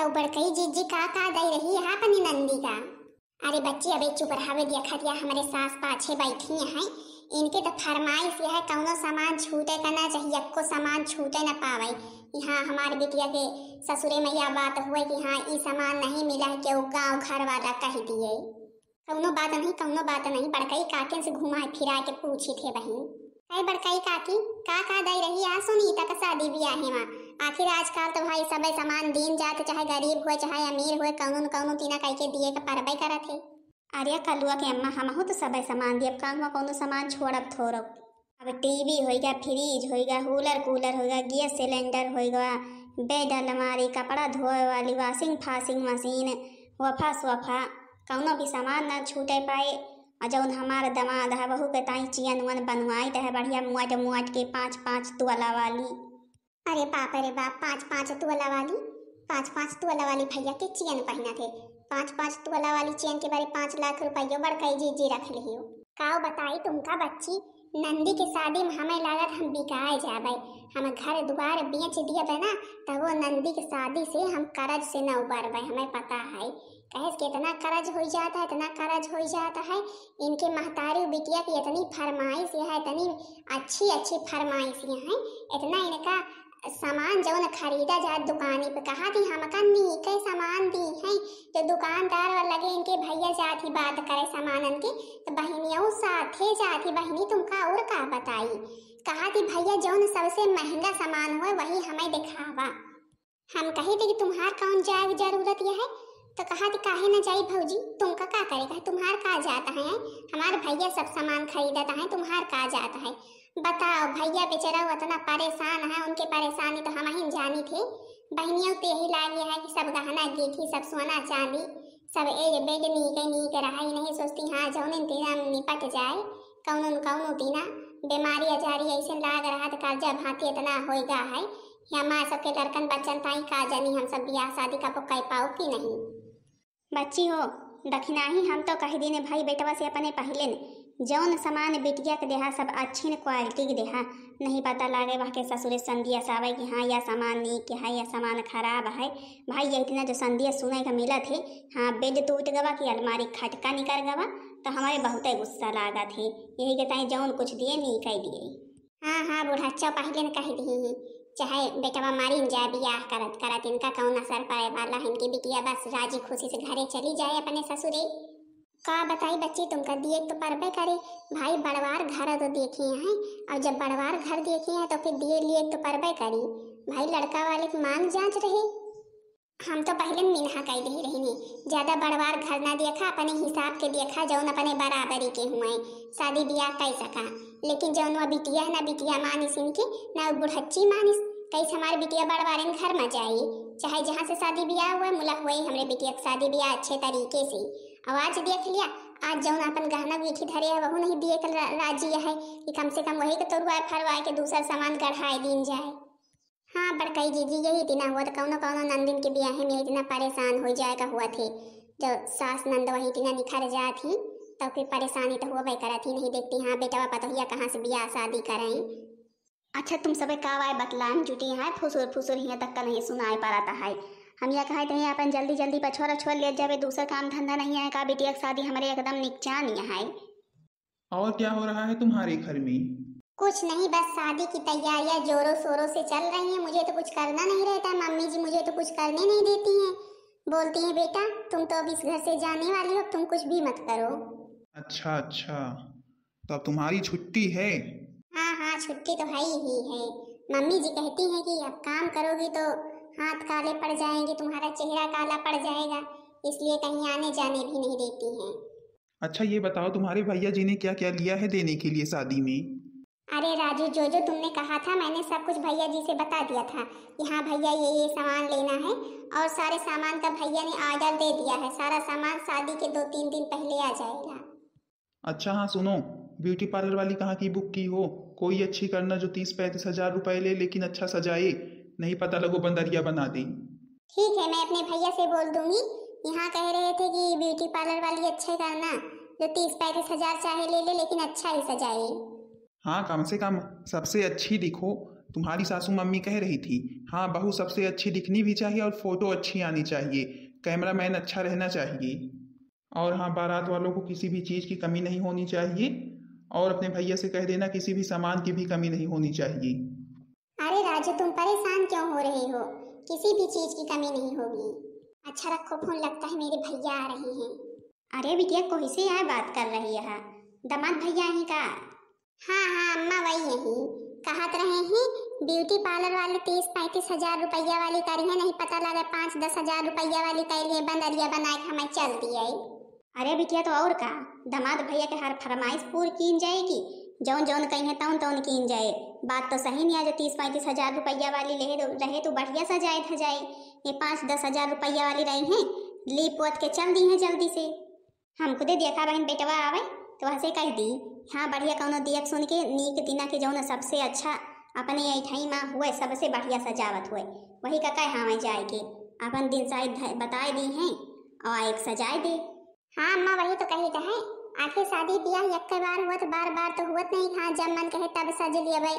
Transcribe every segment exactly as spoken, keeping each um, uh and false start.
तो बड़कई जीजी का का दई रही है अपनी नंदी का? अरे बच्ची, अबे चुप रहा, वे देखत या हमरे सास पाछे बैठी हैं, इनके तो फरमाइश यह है, कौनो सामान छूटे का ना चाहिए, एको सामान छूटे ना पावे। यहाँ हमारे बिटिया के ससुरे में यह बात हुए कि हाँ, ई सामान नहीं मिला है, केहू गाँव घर वाला कह दिए। कौनो बात नहीं, कौनो बात नहीं, बड़कई काकिन से घुमाए फिराए के पूछी थे बहिन। अरे बड़कई काकी, का का दई रही आ सुनीता का शादी ब्याहे मा? आखिर आजकल तो भाई सबे सामान दीन जात, चाहे गरीब होए चाहे अमीर होए, कौनो न कौनो तीना कह के दिए के परबे करत है। अरे कलुआ के अम्मा, हमहू तो सबे सामान दिए, अब कहूँ कौनो सामान छोड़ब थोड़ब। अब टीवी होइगा, फ्रिज होइगा, कूलर कूलर होइगा, गैस सिलेंडर होइगा, बेड अलमारी, कपड़ा धोए वाली, वाशिंग फाशिंग मशीन, वफा सोफा, कौनो भी सामान ना छूटे पाए। और जौन हमार दमाद है, वहू के ताई चेन वन बनवाइत है बढ़िया मोट मोट के, पाँच पाँच तोला वाली। अरे बाप रे बाप, पाँच पाँच तोला वाली, पाँच पाँच तोला वाली भैया के चेन पहिनत है। पाँच पाँच तोला वाली चेन के बरे पाँच लाख रुपयो बड़कई जीजी रख लिहियो। काव बताई तुमका बच्ची, नंदी के शादी में हमें लागत हम बिकाए जाबे। हम घर दुआर बेच दियबे ना, तब वो नंदी के शादी से हम कर्ज से न उबरबे, हमें पता है। कहे से इतना कर्ज हो जाता है, इतना कर्ज हो जाता है। इनके महतारी बिटिया की इतनी फरमाइश है, इतनी अच्छी अच्छी फरमाइश है, इतना इनका सामान जौन खरीदा जात दुकानी पे, कहा कि हमका नीके सामान दी है। तो दुकानदार वाला लगे इनके भैया जात ही बात करे सामानन के, तो बहिनियों साथे जात ही, बहिनी तुमका और का बताई, कहा कि भैया जौन सबसे महंगा सामान होए वही हमें दिखावा। हम कही थे कि तुम्हार कौन जाए जरूरत यह है, तो कहा थी काहे न जाई भौजी, तुमका का करे का है, तुम्हार का जात है, हमार भैया सब सामान खरीदत है, तुम्हार का जात है। बताओ भैया बेचारा उतना परेशान है, उनके परेशानी तो हम ही जानी थे। बहनियों तो यही लागे है कि सब गहना गीठी, सब सोना चांदी, सब एज बेज नीके नीके रहा ही नहीं, सोचती हाँ जौन इंतजाम निपट जाए, कौनो न कौनो दिना बीमारी आजारी ऐसे लाग रहा तो कर्जा भाती इतना होइगा है कि हमार सबके लड़कन बच्चन ताई का जानी हम सब बियाह शादी का कह पाओ कि नहीं। बच्ची हो, दखिनाही हम तो कह दीने भाई बेटवा से अपने पहिले न, जौन सामान बिटिया के देहा सब अच्छी न क्वालिटी के देहा, नहीं पता लागे वह के ससुरे संदिया सावे कि हाँ यह सामान नीक है, यह सामान खराब है। भाई यह इतना जो संदिया सुने का मिलत है, हाँ बेड टूट गवा कि अलमारी खटका निकर गवा, तो हमारे बहुते गुस्सा लागत है। यही के ताई जौन कुछ दिए नीक है दिए। हाँ, हाँ, बूढ़ा चौ पहिले न कह दिही, चाहे बेटवा मारिन जाए बियाह करत करत, इनका कौन असर पड़े वाला है, इनकी बिटिया बस राजी खुशी से घरे चली जाए अपने ससुरे। का बताई बच्ची, तुमका दिए तो परबे करे, भाई बड़वार घर तो देखे हैं, और जब बड़वार घर देखे हैं तो फिर दिए लिए तो परबे करी। भाई लड़का वाले की मांग जांच रहे। हम तो पहिले मिनहा कह दे रही, ज्यादा बड़वार घर ना देखा, अपने हिसाब के देखा, जौन अपने बराबरी के हुए शादी बियाह कर सका। लेकिन जौन वह बिटिया है ना, बिटिया मानिस इनके, ना वो बुढ़च्ची मानिस। कैसे हमारे बिटिया बड़वारन घर में जाई, चाहे जहाँ से शादी बियाह हुए, मुला हुए हमरे बिटिया के शादी बियाह अच्छे तरीके से। और आज देख लिया, आज जौन अपन गहना गीठी धरे है, वहू नहीं दिए के रा-, राजी है कि कम से कम वही के तोड़वाए फरवाए के दूसर सामान गढ़ाए दीन जाए। हाँ बड़कई जीजी, यही दिना हुआ तो कौनो कौनो नंदिन के बियाहे में इतना परेशान हो जाए का हुआ थे। जब सास नंद वही दिना निखर जात ही, तब फिर परेशानी तो होबे करत ही, नहीं देखती हाँ बेटवा पतोहिया कहाँ से बियाह शादी करें। अच्छा तुम सबे का वाय बतलान जुटी हैं, फुसुर फुसुर हियाँ तक का नहीं सुनाए पारत है। हम यह कहे थे अपन जल्दी जल्दी पछोरा छोड़ ले जावे, दूसर काम धंधा नहीं है का, बिटिया के शादी हमारे एकदम निकचान है। और क्या हो रहा है तुम्हारे घर में? कुछ नहीं, बस शादी की तैयारियां जोरों शोरों से चल रही हैं। मुझे तो कुछ करना नहीं रहता है मम्मी जी, मुझे तो कुछ करने नहीं देती हैं। बोलती हैं बेटा तुम तो अब इस घर से जाने वाली हो, तुम कुछ भी मत करो। अच्छा अच्छा, तो अब तुम्हारी छुट्टी है? हाँ हाँ, छुट्टी तो है ही है। मम्मी जी कहती हैं कि अब काम करोगी तो हाथ काले पड़ जाएंगे, तुम्हारा चेहरा काला पड़ जाएगा, इसलिए कहीं आने जाने भी नहीं देती हैं। अच्छा ये बताओ तुम्हारे भैया जी ने क्या क्या लिया है देने के लिए शादी में? अरे राजू, जो जो तुमने कहा था मैंने सब कुछ भैया जी से बता दिया था कि हाँ भैया ये ये सामान लेना है, और सारे सामान का भैया ने ऑर्डर दे दिया है, सारा सामान शादी के दो तीन दिन पहले आ जाएगा। अच्छा हाँ सुनो, ब्यूटी पार्लर वाली कहाँ की बुक की हो? कोई अच्छी करना जो तीस पैंतीस हजार रुपए ले लेकिन अच्छा सजाए, नहीं पता लगो बंदरिया बना दे। ठीक है, मैं अपने भैया से बोल दूंगी। यहाँ कह रहे थे कि ब्यूटी पार्लर वाली अच्छे करना, जो तीस पैंतीस हजार चाहे ले ले, लेकिन अच्छा ही सजाए। हाँ, कम से कम सबसे अच्छी दिखो, तुम्हारी सासू मम्मी कह रही थी, हाँ, बहू सबसे अच्छी दिखनी भी चाहिए और फोटो अच्छी आनी चाहिए, कैमरामैन अच्छा रहना चाहिए। और हाँ, बारात वालों को किसी भी चीज़ की कमी नहीं होनी चाहिए, और अपने भैया से कह देना, किसी भी सामान की भी कमी नहीं होनी चाहिए। अरे राजू, तुम परेशान क्यों हो रहे हो? किसी भी चीज़ की कमी नहीं होगी। अच्छा रखो फोन, लगता है मेरे भैया आ रहे हैं। अरे बिटिया, कोई से यहाँ बात कर रही है? दामाद भैया ही का? हाँ हाँ अम्मा, वही यही कहत रहे हैं, ब्यूटी पार्लर वाले तीस पैंतीस हजार रुपया वाली करी है, नहीं पता लगे पाँच दस हजार रुपया वाली करी है, बंदरिया बनाए के हमें चल दिए। अरे बिटिया, तो और का, दामाद भैया के हर फरमाइश पूर कीन जाएगी, जौन जौन कही है तौन तौन कीन जाए। बात तो सही नहीं, आज तीस पैंतीस हजार रुपया वाली ले रहे तो बढ़िया सजाए धजाए, ये पाँच दस हजार रुपया वाली रही हैं, लीप पोत के चल दी हैं जल्दी से। हम खुदे देखा बहिन, बेटवा आवे तो वहसे कह दी, हाँ बढ़िया कौनो दियक सुन के नीक तिना के जौन सबसे अच्छा अपने ऐठई मा हुए, सबसे बढ़िया सजावत हुए, वही का कहे हमें जाए के अपन दिन साइड ध-, बताए दी हैं और एक सजाए दे। हाँ अम्मा, वही तो कही कहे, आखिर शादी ब्याह यक्के बार हुआ तो बार बार तो हुआ नहीं, हाँ जब मन कहे तब सज लिया भाई,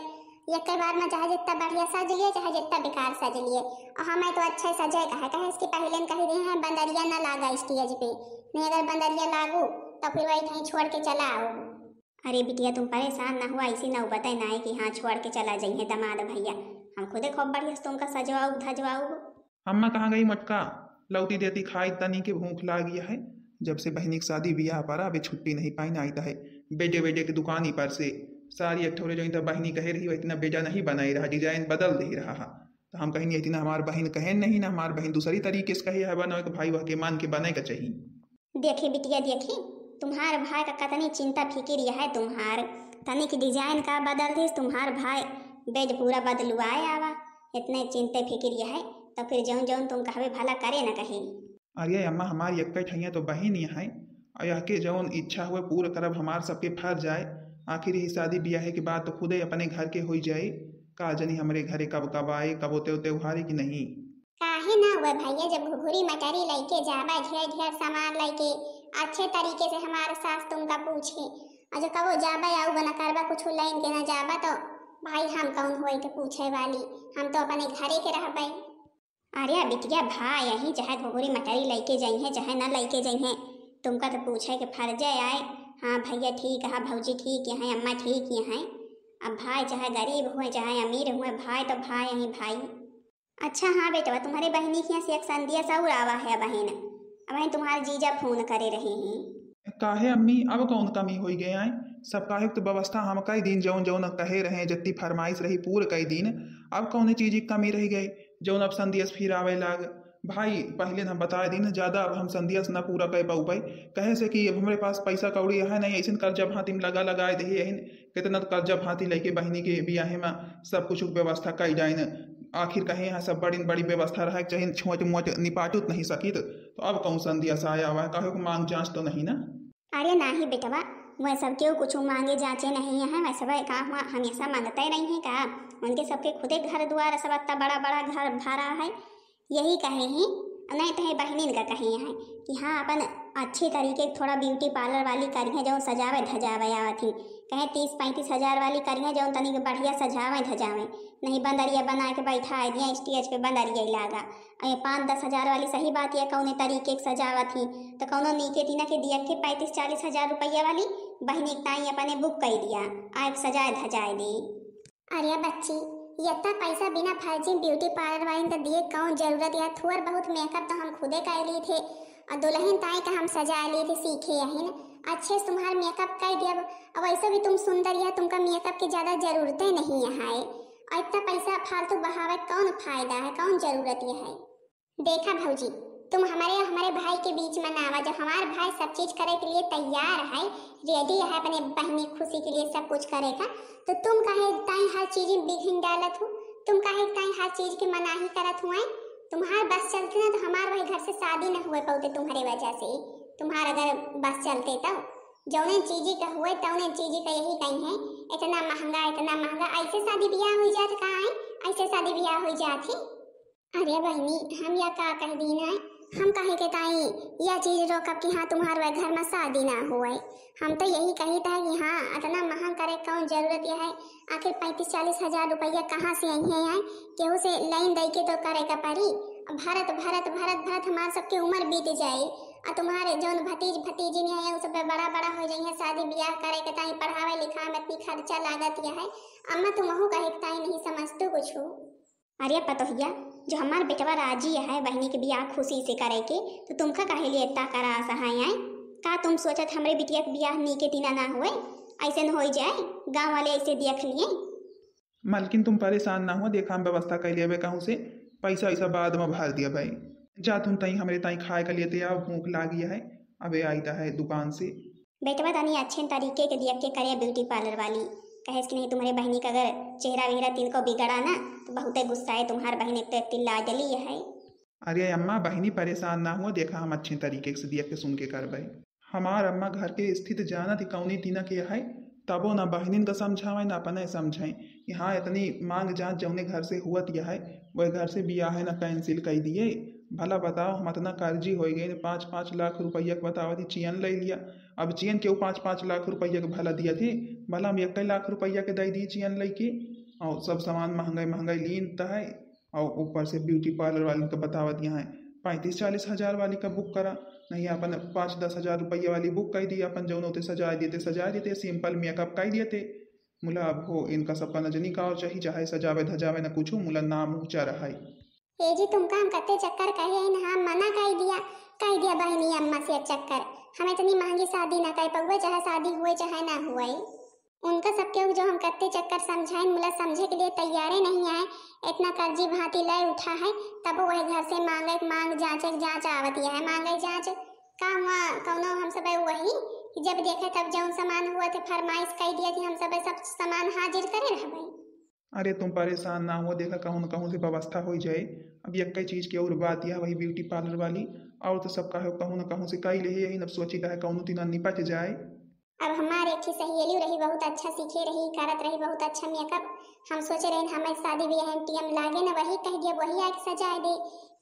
यक्के बार में चाहे जितना बढ़िया सज लिए, चाहे जितना बेकार सज लिए। और हमें तो अच्छे सजे कहे, कहे इसकी पहले न कही रही हैं, बंदरिया ना लागा स्टेज पे, नहीं अगर बंदरिया लागू तो फिर वही कहीं छोड़ के चला आओ। अरे बिटिया, तुम परेशान ना हुआ, ऐसी नौबत ना आए कि हाँ छोड़ के चला जाइए दामाद भैया। हम खुदे खूब बढ़िया से तुमका सजवाऊ धजवाऊ। अम्मा कहाँ गई मटका? लौटी देती खाई, तनी के भूख लागी है। जब से बहिनी के शादी बियाह परा, अबे छुट्टी नहीं पाई ना आई है। बेटे बेटे के दुकानी पर से सारी एक ठोरे जो इतना बहिनी कहे रही, वह इतना बेजा नहीं बनाई रहा, डिजाइन बदल दे रहा है। तो हम कहीं इतना हमार बहिन कहे नहीं ना, हमार बहिन दूसरी तरीके से कहे है बनो, एक भाई वह के मान के बने का चाहिए। देखी बिटिया, देखी, तुम्हार भाई का कतनी चिंता फिकिर यह है तुम्हार, तनिक डिजाइन का बदल दिस, तुम्हार भाई बेज पूरा बदलुआए आवा। इतने चिंते फिकिर यह है, तो फिर जौन जौन तुम कहबे भला करे न कहे। अरे अम्मा, हमार यक्के ठैया तो बहिन यह है, और यह के जौन इच्छा हुए पूरा करब, हमार सबके फर जाए। आखिर यही शादी ब्याह के बाद तो खुदे अपने घर के होई जाए। का जनी हमरे घरे कब कब आए, कब होते होते उहारे कि नहीं। काहे ना हुए भैया, जब घुघुरी मटरी लइके जाबा, ढेर ढेर सामान लइके, अच्छे तरीके से हमार सास तुमका पूछे, और जो कबो जाबा या उगना करबा कुछ लाइन के ना जाबा, तो भाई हम कौन होए के पूछे वाली, हम तो अपने घरे के रहबे। अरे बिटिया, भाई यही चाहे घुघुरी मटरी लइके जइहें चाहे ना लइके जइहें, तुमका तो पूछे के फर्जे आए। हाँ भैया ठीक है, भौजी ठीक यहाँ, अम्मा ठीक यहाँ। अब भाई चाहे गरीब हुए चाहे अमीर हुए, भाई तो भाई यही भाई। अच्छा हाँ बेटवा, तुम्हारे बहिनी के यहाँ से एक संदेश और आवा है बहिन। अब बहिन तुम्हारे जीजा फोन करे रहे हैं। काहे अम्मी, अब कौन कमी होई गए आए? सब काहे तो व्यवस्था हम कई दिन, जौन जौन कहे रहे, जत्ती फरमाइश रही पूर कई दिन। अब कौन चीज की कमी रह गई जौन अब संदेश फिर आवे लाग? भाई पहले हम बताए दिन, ज्यादा अब हम संदेश न पूरा कर पाउबे, कहे से कि अब हमरे पास पैसा कौड़ी है नहीं, ऐसे कर्जा भाती में लगा लगाए दे, यही कितना तो कर्जा भाती लेके बहिनी के बियाहे में सब कुछ व्यवस्था कई जाइन। आखिर कहे यहाँ सब बड़ी बड़ी व्यवस्था रहे, चाहे छोट मोट निपाटुत नहीं सकित, तो अब कौन संदेश आया हुआ है, काहे को मांग जांच तो नहीं ना? अरे नाही बेटवा, वह सब केहू कुछ मांगे जांचे नहीं है, वह सब का हुआ हमेशा मांगते रही हैं का? उनके सबके खुदे घर द्वार सब इतना बड़ा बड़ा घर भरा है, यही कहे हैं, नहीं तो बहनिन का कहे हैं कि हाँ अपन अच्छे तरीके थोड़ा ब्यूटी पार्लर वाली करिए, जौन सजावे धजावे आवत ही, कहे तीस पैंतीस हजार वाली करिए, जौन तनिक बढ़िया सजावे धजावे, नहीं बंदरिया बना के बैठा दिया स्टेज पे, बंदरिया ही लागा। अरे पाँच दस हजार वाली सही बात है, कौने तरीके के सजावत ही, तो कौनो नीके तीना के दिया के पैंतीस चालीस हजार रुपया वाली बहनी के ताई अपने बुक कर दिया, आए के सजाए धजाए दी। अरे बच्ची, इतना पैसा बिना फर्जी ब्यूटी पार्लर वाली तो दिए कौन जरूरत है? थोड़ बहुत मेकअप तो हम खुदे कर ली थे और दुल्हन ताई का हम सजा ली थे, सीखे यही न अच्छे से तुम्हार मेकअप कर दिया। अब वैसे भी तुम सुंदर है, तुमका मेकअप की ज्यादा जरूरतें नहीं है। और इतना पैसा फालतू बहावे कौन फायदा है, कौन जरूरत है? देखा भौजी, तुम हमारे हमारे भाई के बीच में ना आवा। जब हमार भाई सब चीज करे के लिए तैयार है, रेडी है अपने बहनी खुशी के लिए सब कुछ करे का, तो तुम काहे ताई हर चीज में विघ्न डालत हो? तुम काहे ताई हर चीज के मनाही करत हुए? तुम्हार बस चलते ना तो हमार वही घर से शादी न हुए पाते तुम्हारे वजह से। तुम्हार अगर बस चलते तो जौने चीजी का हुए तौने चीजी का यही कही है, इतना महंगा, इतना महंगा, ऐसे शादी ब्याह हो जात का है? ऐसे शादी ब्याह हो जात है? अरे बहनी, हम या का कह दीन है, हम काहे के ताई यह चीज रोकब कि हाँ, तुम्हार वह घर में शादी ना होए। हम तो यही कहित है कि हाँ, इतना महंग करे कौन जरूरत यह है? आखिर पैंतीस चालीस हजार रुपया कहाँ से आई है? केहू से लाइन दे के तो करे का पड़ी। अब भरत, भरत, भरत, भरत हमार सबके उम्र बीत जाए, और तुम्हारे जौन भतीज भतीजिन है, वो सब बड़ा बड़ा हो जाइए, शादी ब्याह करे के ताई, पढ़ावे लिखावे में इतनी खर्चा लागत यह है। अम्मा, तुम वहू कहे के ताई नहीं समझतू कुछ हो। अरे पतोहिया, जो हमार बेटवा राजी है बहिनी के बियाह खुशी से करे के, तो तुमका काहे लिए इतना करास है आए? का तुम सोचत हमरे बिटिया के बियाह नीके दिना ना होए, ऐसे न होई जाए, गाँव वाले ऐसे देख लिए? मालकिन, तुम परेशान ना हो, देखा हम व्यवस्था कर लेबे कहूँ से, पैसा वैसा बाद में भर दिया भाई। जा तुम तई हमरे ताई खाए का लेते आओ, भूख लागी है, अबे आईता है दुकान से। बेटवा तनी अच्छे तरीके के दिया के करे ब्यूटी पार्लर वाली, कहे कि नहीं तुम्हारे बहिनी का अगर चेहरा वेहरा तिनको बिगड़ा ना तो बहुते गुस्सा है तुम्हार बहिन, एक तो इतनी लाडली है। अरे अम्मा, बहिनी परेशान ना हो, देखा हम अच्छे तरीके से दिया के सुन के करबे। हमार अम्मा घर के स्थिति जानत ही कौनी तीना के है, तबो ना बहिनिन का समझावे ना अपने समझाए। यहाँ इतनी मांग जांच जौने घर से हुआ तिया है, वह घर से बियाह है ना कैंसिल कर दिए। भला बताओ, हम इतना कर्जी हो गए, पाँच पाँच लाख रुपया के बतावत ही चेन ले लिया। अब चेन के वो पाँच पाँच लाख रुपया के भला दिया थे, भला हम एक लाख रुपया के दे दी चेन लेके, और सब सामान महंगाई महंगाई लीन त है, और ऊपर से ब्यूटी पार्लर वाले का बतावत यहाँ है पैंतीस चालीस हजार वाली का बुक करा, नहीं अपन पाँच दस हजार रुपया वाली बुक कर दी, अपन जौन होते सजा देते, सजा देते, सिंपल मेकअप कर देते। मुला अब हो, इनका सबका नजनी का और चाही, चाहे सजावे धजावे न कुछ, मुला नाम ऊंचा रहाई। ए जी, तुमका हम कत्ते चक्कर कहे हैं, हम मना कर दिया, कह दिया बहिनी अम्मा से चक्कर, हम इतनी महंगी शादी ना कर पउए, चाहे शादी हुए चाहे ना हुए। उनका सबके जो हम कत्ते चक्कर समझाइन, मुला समझे के लिए तैयारे नहीं आए। इतना कर्जी भांति लय उठा है, तब वह घर से मांगे के मांग, जांचे के जांच आवत यह है, मांगे जांच। का हुआ कौनो हम सब वही कि जब देखे तब जौन सामान हुआ थे फरमाइश कर दिया कि हम सब सब सामान हाजिर करे रहबे। अरे तुम परेशान ना हो, देखा कहूँ न कहूँ से व्यवस्था हो जाए। अब यक्के चीज की और बात यह वही ब्यूटी पार्लर वाली, और तो सब कहे कहूँ न कहूँ से कई ले यही, अब सोची है कहूँ तीना निपट जाए। अब हमार एक ठे सहेली रही, बहुत अच्छा सीखे रही, करत रही, बहुत अच्छा मेकअप। हम सोचे रहे हमारी शादी ब्याह में टीएम लागे ना, वही कह दिया, वही आके सजाए दे।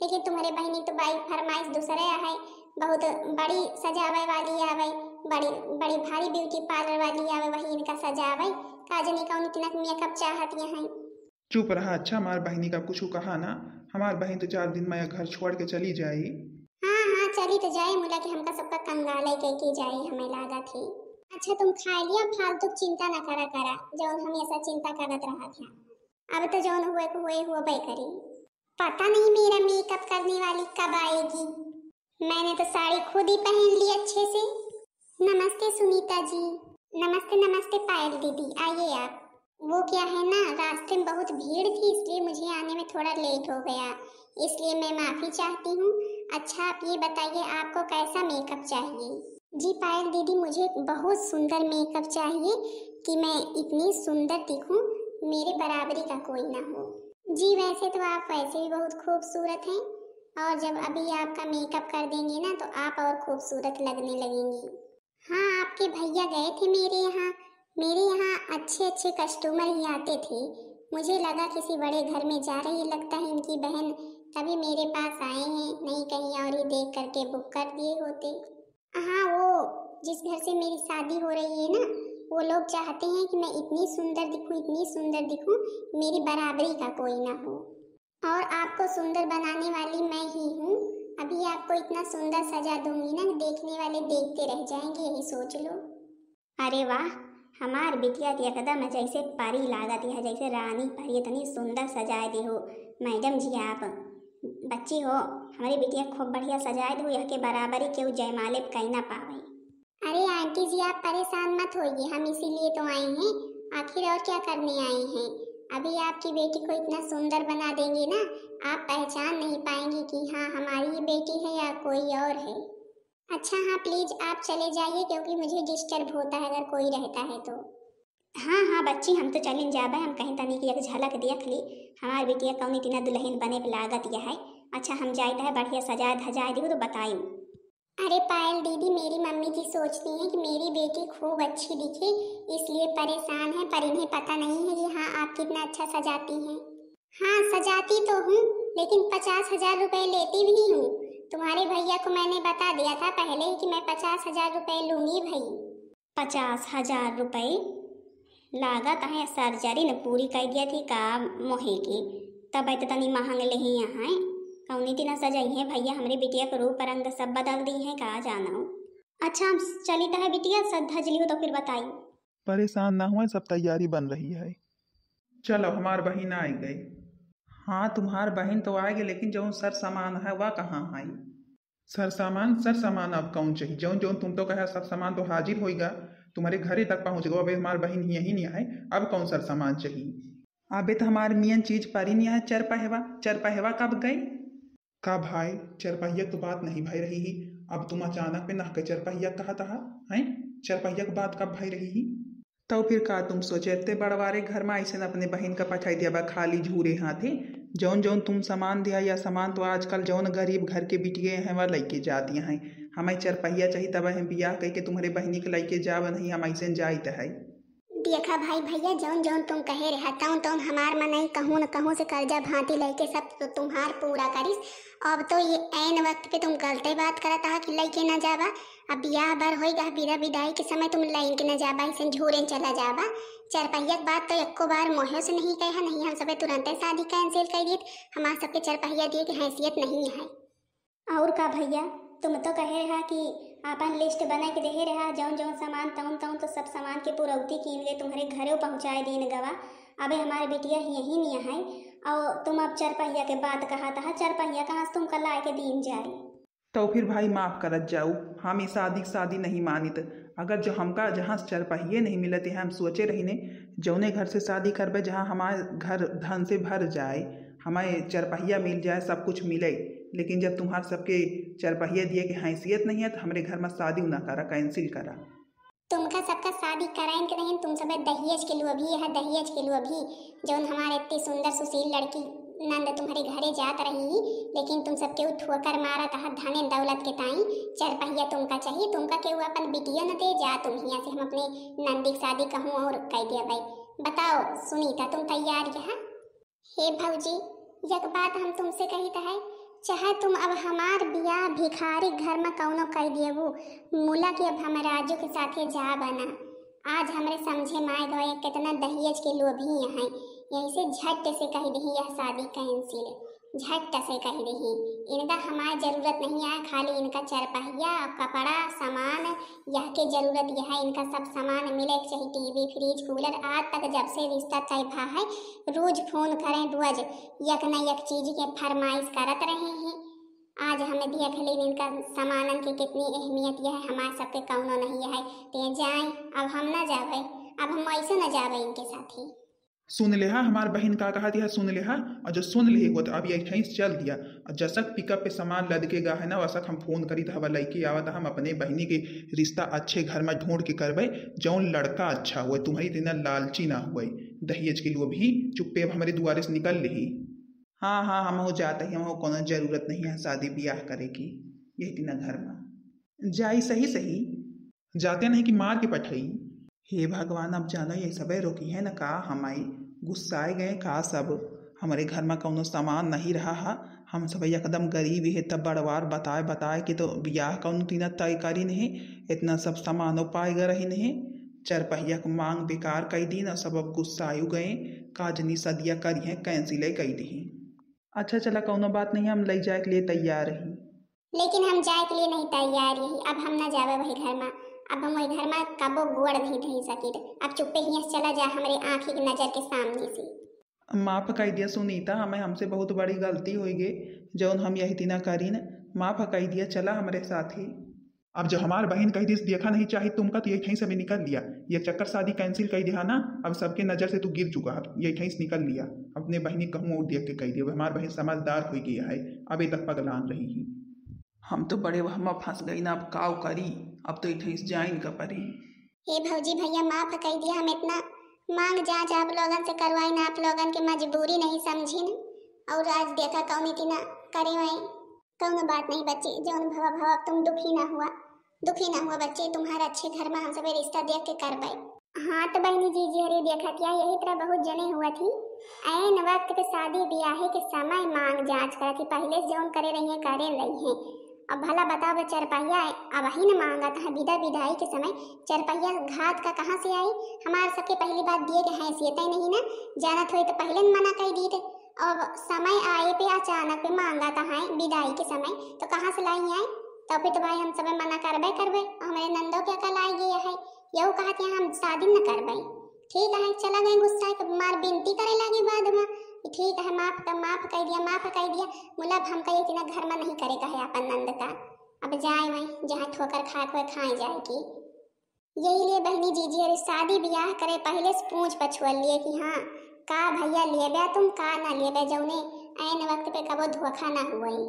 लेकिन तुम्हारे बहिनी तो बाई फरमाइश दूसरे है, बहुत बड़ी सजावे वाली आवे, बड़ी बड़ी भारी ब्यूटी पार्लर वाली आवे, वही इनका सजावे। का जनी कौन इतना मेकअप चाहत यहाँ। चुप रहा, अच्छा, हमार बहिनी का कुछ कहा ना, हमार बहिन तो चार दिन में घर छोड़ के चली जाई। हाँ हाँ, चली तो जाए, मुला के हमका सबका कंगाले के के जाए, हमें लागत ही। अच्छा तुम खा लिया, फालतू चिंता ना करा करा, जौन हमेशा चिंता करत रहा था। अब तो जौन हुए को हुए हुआ बे करी। पता नहीं मेरा मेकअप करने वाली कब आएगी। मैंने तो साड़ी खुद ही पहन ली अच्छे से। नमस्ते सुनीता जी। नमस्ते नमस्ते पायल दीदी, आइए आप। वो क्या है ना, रास्ते में बहुत भीड़ थी, इसलिए मुझे आने में थोड़ा लेट हो गया, इसलिए मैं माफ़ी चाहती हूँ। अच्छा आप ये बताइए, आपको कैसा मेकअप चाहिए? जी पायल दीदी, मुझे बहुत सुंदर मेकअप चाहिए कि मैं इतनी सुंदर दिखूं, मेरे बराबरी का कोई ना हो। जी वैसे तो आप वैसे भी बहुत खूबसूरत हैं, और जब अभी आपका मेकअप कर देंगे ना तो आप और खूबसूरत लगने लगेंगी। हाँ, आपके भैया गए थे मेरे यहाँ, मेरे यहाँ अच्छे अच्छे कस्टमर ही आते थे। मुझे लगा किसी बड़े घर में जा रही लगता है इनकी बहन, तभी मेरे पास आए हैं, नहीं कहीं और ही देख करके बुक कर दिए होते। हाँ, वो जिस घर से मेरी शादी हो रही है ना, वो लोग चाहते हैं कि मैं इतनी सुंदर दिखूं, इतनी सुंदर दिखूं, मेरी बराबरी का कोई ना हो। और आपको सुंदर बनाने वाली मैं ही हूँ। अभी आपको इतना सुंदर सजा दूंगी ना, देखने वाले देखते रह जाएंगे, यही सोच लो। अरे वाह, हमार बिटिया तो एकदम जैसे परी लागत है, जैसे रानी परी, इतनी सुंदर सजाए दे हो मैडम जी आप। बच्ची हो, हमारी बिटिया खूब बढ़िया सजाए दे हो, यह के बराबरी केहू जयमाले पे कहीं ना पावे। अरे आंटी जी, आप परेशान मत होइए, हम इसीलिए तो आए हैं, आखिर और क्या करने आए हैं। अभी आपकी बेटी को इतना सुंदर बना देंगे ना, आप पहचान नहीं पाएंगी कि हाँ हमारी ही बेटी है या कोई और है। अच्छा हाँ, प्लीज आप चले जाइए, क्योंकि मुझे डिस्टर्ब होता है अगर कोई रहता है तो। हाँ हाँ बच्ची, हम तो चलिन जाबे, हम कहीं तनी की एक झलक देख ली, हमार बिटिया कौन इतना दुल्हन बने पे लागत यह है। अच्छा हम जाइत है, बढ़िया सजाए धजाए दिहु तो बताई। अरे पायल दीदी, मेरी मम्मी जी सोचती हैं कि मेरी बेटी खूब अच्छी दिखे, इसलिए परेशान है, पर इन्हें पता नहीं है कि हाँ आप कितना अच्छा सजाती हैं। हाँ सजाती तो हूँ, लेकिन पचास हजार रुपए लेती भी हूँ। तुम्हारे को मैंने बता दिया था पहले ही कि मैं पचास हजार रुपए लूंगी भाई। पचास हजार रुपए? लागत है सर्जरी न पूरी कर दिया थी का मोहे की, तब तो तनी महंग लेही यहाँ। कौनी दिन सजई है भैया, हमरे बिटिया के रूप रंग सब बदल दी है का जानो। अच्छा, हम चली तो है बिटिया, सज धज लियो तो फिर बताई। परेशान ना हुए, सब तैयारी बन रही है। चलो, हमार बहिन आइ गई। हाँ, तुम्हार बहिन तो आइ गई, लेकिन जौन सर सामान है, वह कहाँ है? सर सामान, सर सामान अब कौन चाहिए? जौन जौन तुम तो कहा, सब सामान तो हाजिर होइगा, तुम्हारे घरे तक पहुँच गो। अबे हमार बहिन यही नहीं है, अब कौन सर सामान चाहिए? अबे तो हमार मेन चीज परी नहीं है, चरपहवा। चरपहवा कब गई? का भाई, चरपहिया के तो बात नहीं भई रही ही, अब तुम अचानक पे नहके चरपहिया कहा तहा, हैं? चरपहिया के बात कब भई रही ही? तो फिर का तुम सोचे, इतने बड़वारे घर में ऐसे न अपने बहिन का पठाई दिया बा खाली झूरे हाथे? जौन जौन तुम सामान दिया या सामान तो आजकल जौन गरीब घर के बिटिये हैं वह लइके जाती हैं। हमें चरपहिया चाहिए, तब हम बियाह कइके तुम्हारे बहिनी के लइके जाब, नहीं हम ऐसे न जाइत है। देखा भाई भैया, जौन जौन तुम कहे रहा तौन तौन हमार मनई कहूँ न कहूँ से कर्जा भांति लइके सब तो तुम्हार पूरा करिस। अब तो ये ऐन वक्त पे तुम गलते बात करत आहा कि लइके न जाबा। अब बियाह बर होइगा, बिदा बिदाई के समय तुम लइके न जाबा, ऐसे झूरे चला जाबा। चरपहिया के बात तो एको बार मोहे से नहीं कहा, नहीं हम सबे तुरंते शादी cancel कर दीत। हमार सबके चरपहिया दिए के हैसियत नहीं है। और का भैया, तुम तो कहे रहा कि आपन list बना के देहे रहा, जौन जौन सामान तौन तौन तो सब सामान के पुरौती कीन के तुम्हारे घरे पहुँचाए दीन गवा। अबे हमारे बिटिया यही नहीं है और तुम अब चरपहिया के बात कहा तहा, चरपहिया कहाँ से तुमका लाए के दीन जाए? तो फिर भाई माफ करत जाऊ, हम ई शादी के शादी नहीं मानित। अगर जो हमका जहाँ से चरपहिये नहीं मिलत है, हम सोचे रही ने जौने घर से शादी करबे जहाँ हमार घर धन से भर जाए, हमें चरपहिया मिल जाए, सब कुछ मिले, लेकिन जब तुम्हार सबके चरपहिया दिए के हैसियत नहीं है तो हमरे घर में शादी ना करा, cancel करा। तुमका सबका शादी कराइन के रहिन, तुम सबे दहेज के लोभी है, दहेज के लोभी। जौन हमारे इतनी सुंदर सुशील लड़की नंद तुम्हारे घरे जात रही ही, लेकिन तुम सबके उ ठोकर मारत आहा धन दौलत के ताई। चरपहिया तुमका चाहिए, तुमका केहू अपन बिटिया न दे जा, तुम हियाँ से हम अपने नंदी के शादी कहूँ और कह दिया भाई। बताओ सुनीता, तुम तैयार यहाँ? हे भौजी, एक बात हम तुमसे कहित है, चाहे तुम अब हमार बियाह भिखारी घर में कौनो कह दिएबू, मुला कि अब हम राजू के साथे जाब ना। आज हमरे समझे में आए गए कितना दहेज के लोभी हैं, यही से झट से कह दही यह शादी cancel, झट से कह दही। इनका हमार जरूरत नहीं है, खाली इनका चरपहिया, कपड़ा, सामान, यह के जरूरत यह है, इनका सब सामान मिले के चाहिए, TV, fridge, cooler। आज तक जब से रिश्ता तय भा है, रोज फोन करें, रोज एक न एक चीज के फरमाइश करत रहे हैं। आज हमें देख लेन इनका सामानन की कितनी अहमियत यह है, हमार सबके कौनो नहीं है। ते जाए, अब हम ना जावे, अब हम ऐसे ना जावे इनके साथे। सुन लेहा, हमार बहिन का कहत है, सुन लेहा। और जो सुन लेहे हो तो अब यही ठैस चल दिया। और जसक pickup पे सामान लद के गा है ना, वसक हम फोन करी तो हवा लइके आवत, हम अपने बहिनी के रिश्ता अच्छे घर में ढूंढ के करबे, जौन लड़का अच्छा हुए, तुम्हारी इतना लालची ना हुए, दहेज के लोभी। चुप्पे अब हमारे दुआरे से निकल लेही। हाँ हाँ, हम हो जाते ही, हम हो कोनो जरूरत नहीं है शादी ब्याह करे की, यही दिना घर में जाई सही सही। जाते नहीं कि मार के पठई। हे भगवान, अब जानो ये सबे रोकी है न का, हमाई गुस्साए गए का सब। हमरे घर में कौनो सामान नहीं रहा हा, हम सब एकदम गरीब है, तब बड़वार बताए बताए के तो ब्याह कौनो तीना तय करी नहीं, इतना सब सामानो पाए गए रही नहीं। चरपहिया के मांग बेकार कई दीन और सब अब गुस्सायु गए, का जनी सदिया करी है, cancel कई दी। अच्छा चला, कौनो बात नहीं, हम लई जाए के लिए तैयार रही। लेकिन हम जाए के लिए नहीं तैयार रही, अब हम ना जावे वही घर में, अब हम वही घर में कबो गोड़ नहीं धई सकित। अब चुप्पे हियाँ से चला जा हमरे आँखी की नजर के सामने से। माफ कई दिया सुनीता, हमें, हमसे बहुत बड़ी गलती होई गे, जौन हम यही दिना करीन, माफ कई दिया, चला हमरे साथे। अब जो हमार बहिन कही दिस देखा नहीं चाही तुमका, तो यही ठई से भी निकल लिया। ये चक्कर शादी cancel कई दिया ना, अब सबके नजर से तू गिर चुका है, यही ठई से निकल लिया। अपने बहिनी कहूँ और देख के कही दिया, अब हमार बहिन समझदार होई गई है, अब ये तक पगलान रही ही। हम तो बड़े वहमा फंस गई ना, अब काव करी, अब तो यही ठई से जाइन का परी। हे भौजी भैया माफ कई दिया, हम इतना मांग जांच आप लोगन से करवाई ना, आप लोगन के मजबूरी नहीं समझिन, और आज देखा कौन इतना करे वही। कौनो बात नहीं बच्ची, जौन भवा भवा, अब तुम दुखी ना हुआ, दुखी ना हुआ बच्ची, तुम्हारे अच्छे घर में हम सबे रिश्ता देख के करबे। हाँ तो बहनी जी, जी हरे देखा क्या यही तरह बहुत जने हुआ थी, ऐन वक्त पे शादी ब्याहे के समय मांग जांच करा थी, पहले से जौन करे रही है, करे रही है। अब भला बताओ, बे चरपहिया अबहिन मांगत है बिदा, बिदाई के समय चरपहिया घात का कहाँ से आई? हमार सबके पहली बात दिए के हैसियत ही नहीं ना, जानत होई तो पहले न मना कर दीत। अब समय आए पे अचानक पे मांगत है बिदाई के समय, तो कहाँ से लाई आई? तो फिर तो भाई हम सब मना करबे करबे, हमरे नंदो के अकल आई गई है, यहू कहत है हम शादी न करबे। ठीक है, चला गए गुस्सा के मार विनती करे लगी बाद में कि ठीक है, माफ कर, माफ कर दिया, माफ कर दिया। मुला अब हमका ये इतना घर में नहीं करे का है अपन नंद का। अब जाए वहीं जहाँ ठोकर खाए खोए खाए जाए की। यही लिए बहनी जीजी अरे शादी ब्याह करे पहले से पूछ पछुअल लिए कि हाँ, का भैया लेबे तुम, का ना लेबे, जौने ऐन वक्त पे कबो धोखा ना हुई।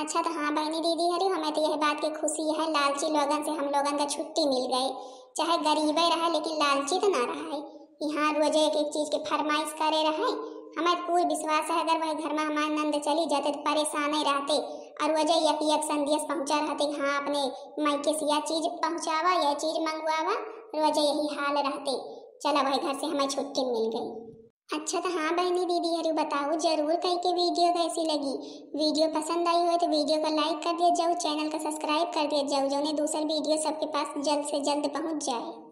अच्छा तो हाँ बहनी दीदी हरी, हमें तो यह बात की खुशी है, लालची लोगन से हम लोगन का छुट्टी मिल गई, चाहे गरीबे रहे लेकिन लालची तो ना रहे। यहाँ रोजे एक एक चीज के फरमाइश करे रहे। हमें पूर्ण विश्वास है अगर वही घर में हमारे नंद चली जाते तो परेशान ही रहते, और रोजे एक एक संदेश पहुँचा रहते कि हाँ अपने मायके से यह चीज पहुँचावा, यह चीज मंगवावा, रोजे यही हाल रहते। चला वही घर से हमें छुट्टी मिल गई। अच्छा तो हाँ बहनी दीदी हरी बताओ जरूर कई के वीडियो कैसी लगी। वीडियो पसंद आई हो तो वीडियो को लाइक कर दिया जाओ, चैनल का सब्सक्राइब कर दिया जाओ, जौने दूसर वीडियो सबके पास जल्द से जल्द पहुँच जाए।